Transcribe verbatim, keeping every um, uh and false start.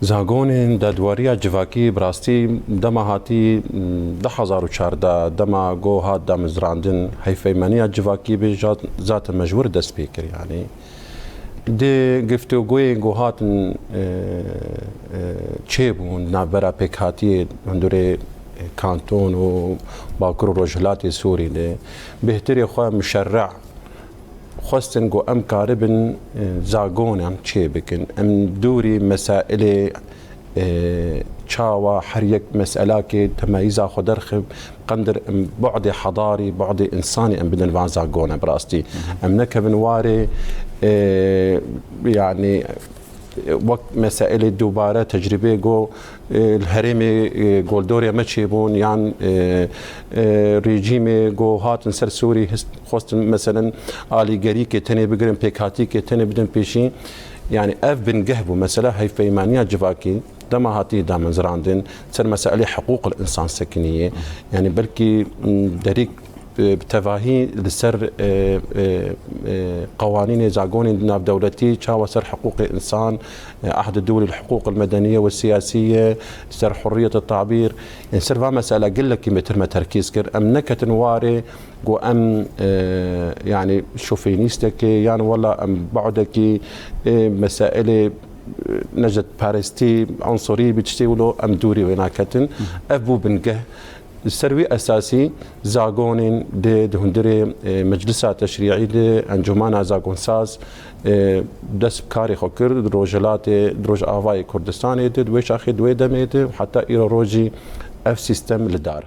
Zagonên dadwariya civakî bi rastî dema hatî du hezar û çardeh, dema ku hat damezrandin, hevpeymaniya civakî bi jat-, zaten mecbûr dest pê kir, yanî. Di giftogoyên ku hatin, e, e, çêbûn navbera pêkhatiyê hundirê, e, kanton û Bakur û Rojhilatê Sûrî de, bêhtirê xwe muşerreh xwestin ku em karibin, e, zagonan çê bikin. Em dûrî mesailê, e, çawa her yek meselakê temeyîza xwe derxib, qendir em bu'dê hedarî, bu'dê însanî em bidin van zagona bi rastî. Em nekevin warê, e, yanî, wek meselê dubare tecrîbê ku, e, li herêmê, e, goldorê me çêbûn, yan, e, e, rejîmê ku hatin ser Sûrî hist-, xwestin, meselen, alîgerîkê tenê bigirin, pêkhatîkê tenê bidin pêşî. Yanî ev bingeh bû. Mesela hevpeymaniya civakî dema hatî damezrandin, ser meselê hiqûqil însan sekiniye. Yanî belkî, m, derîk, e, bi tevahî li ser, e, e, e, qewanînê zagonên navdewletî, çawa ser hiqûqê însan, e, Ahd Dewlî li Hiqûq el Medeniye ve Siyasiye, ser hurriyet el tabîr, yani ser va mesela gelekî mêtir me terkîz kir. Em neketin warê ku em, e, yani şofinîstekê yan wela em badekî, e, meselê, e, necdetperestî, unsurî bi tiştê wilo em dûrî wê naketin. Ev bû bingeh. Li ser wî esasî zagonên di, di hundirê, e, Meclisa Teşrîî de, Encûmena Zagonsaz, e, dest bi karê xwe kir, di Rojhilatê, di Rojavayê Kurdistanê de, di wê çaxê, di wê demê de, heta îro rojî ev sîstem li dar.